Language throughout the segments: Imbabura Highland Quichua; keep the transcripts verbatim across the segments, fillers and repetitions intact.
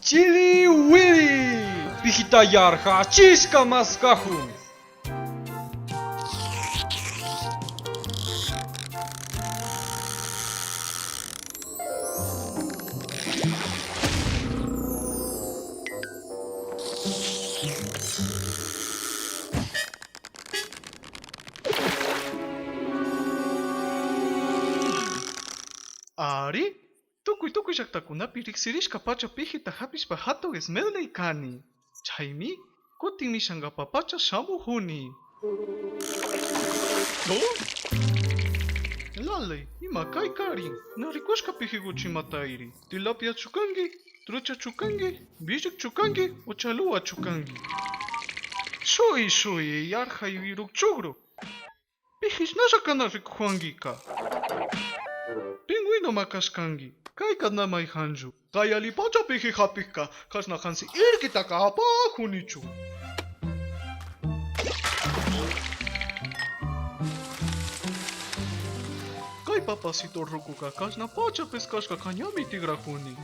Chili wili, pijita yarjachishka maskajun. Ari, tukuy tukuy llaktakunapi riksirishka pacha pijita japishpa jatun esmerlay kani. Chaymi kutin mishankapapacha shamujuni. Lalay, ima kaykarin? Na rikushka pijikuchu imatayri? Tilapiachu kanki? Truchachu kanki? Villikchu kanki? O chaluwachu kanki? Shuy shuy, yarjay wiruk chukru. Pijishnalla kana rikujuwankika. Pingüinoma kashkanki. Kayka na mayjanllu. Kay allipacha piji japikka, kashna jansi irkitaka apajunichu. Kay papacito rukuka kashna pacha pescashkaka ñami tikrajuni.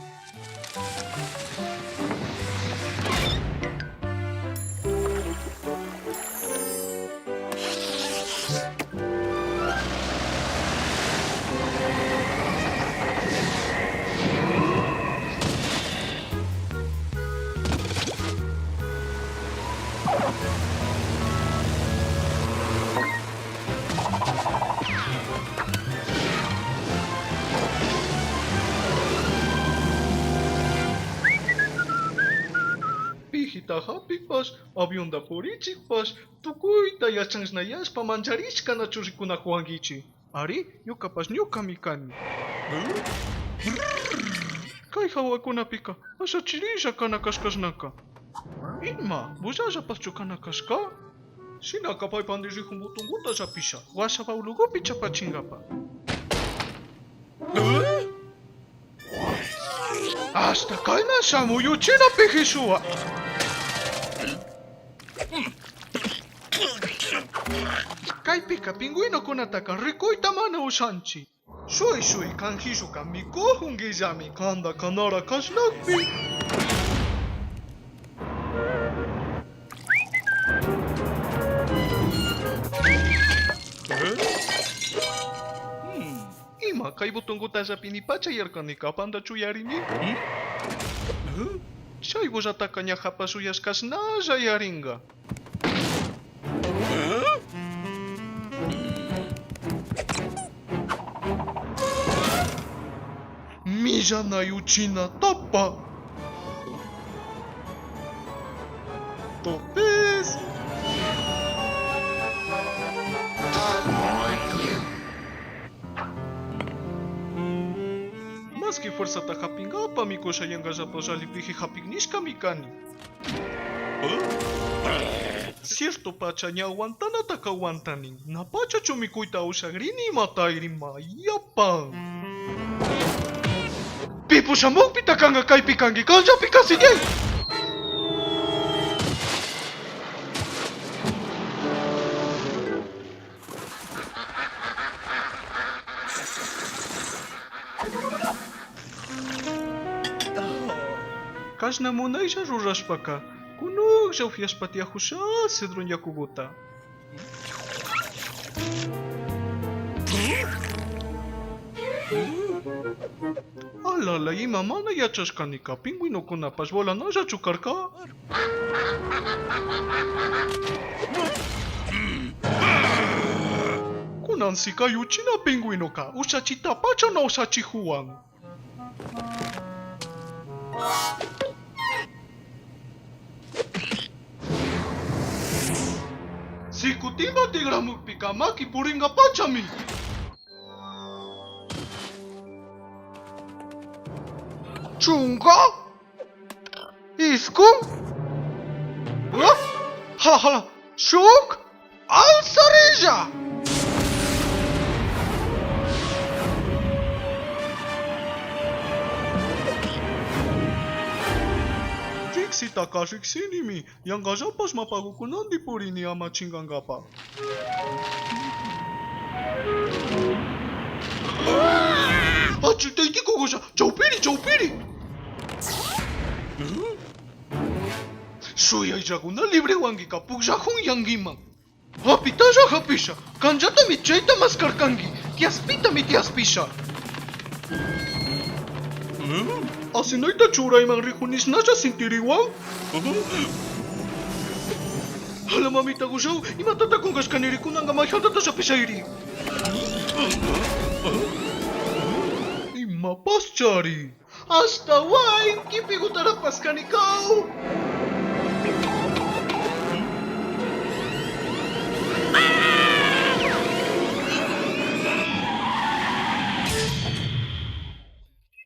Pijita japikpash, avionta purichikpash, tukuyta yachanashnayashpa mancharishkanachu rikunajuwankichi. Ari, ñukapash ñukami kani. Kay jawakunapika asha chirilla kana kashkashnaka. Ima, bullallapashchu kana kashka? Shinaka paypandi rijun botonguta llapisha, washa baulugupi chapachinkapa. Hasta kayman shamuy uchilla pijishuwa. Kaypika pingüinokunataka rikuyta mana ushanchi. Shuy shuy, kanjilluka mikujunkillami kanta kanara kashnakpi. Ima, kay botonguta llapinipacha yarkani, kapanta chuyarini. Chay bullataka ña japash uyashkashnalla yaringa. Millanay uchilla tapa. Topes. Maski fuerzata japinkapa mikusha yankallapash alli piji japik nishkami kani. Cierto pacha ña aguantanataka aguantanin. Na pachachu mikuyta ushagrini imatayri mayapan. Pipu shamukpita kanka kaypi kanki, kanllapi kasi ñay. Kashna munaylla rurashpaka, kunuklla upyashpa tiyajusha cedro yakuguta. Alala, ima mana yachashkanika, pingüinokunapash volanallachu karka? Kunan si kay uchilla pingüinoka ushachitapacha na ushachijuwan. Si kutinma tigramukpika maki purinkapachami. Chunka. Iskun. ¿Ah? Jala. Shuk. Alzarilla. Riksitaka riksinimi. Yankallapash mapagukunandi purini ama chinkankapa. Achuytayki kugusha, chawpiri, chawpiri. Shuyayllakuna librewankika pukllajun yankiman. Hapitalla hapisha, kanllatami chayta maskarkanki, tiaspitami tiaspisha. Asinayta churayman riju nishnalla sintiriwan. Hala mamita Gushaw, imatata kunkashkaniri, kunanka mayjantata llapishayri. Imapaschari. Ashtawan kipigutarapash kanikaw.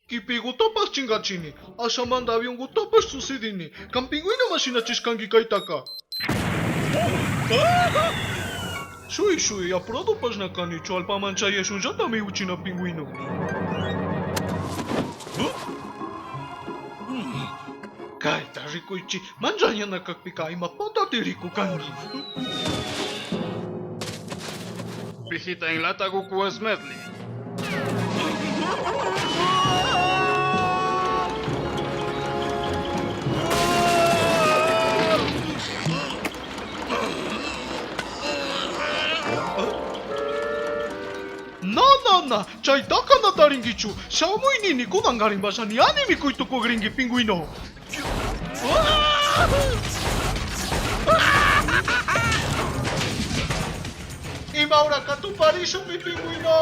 Kipigutapash chinkachini, ashamanta aviongutapash susidini. Kan pingüino mashinachishkanki kaytaka. Shuy, shuy, apuradopash na kanichu, allpaman chayashunllatami uchina pingüino. Kayta rikuychi, manllañana kakpika imapatati rikukanki. Visita en lata Goku Smedley. Na, na, na, chaytaka na tarinkichu. Shamuy nini, kunankarin pasha ni animi kuy tukugrinki pingüino. Ima hora katuparishunmi pingüino.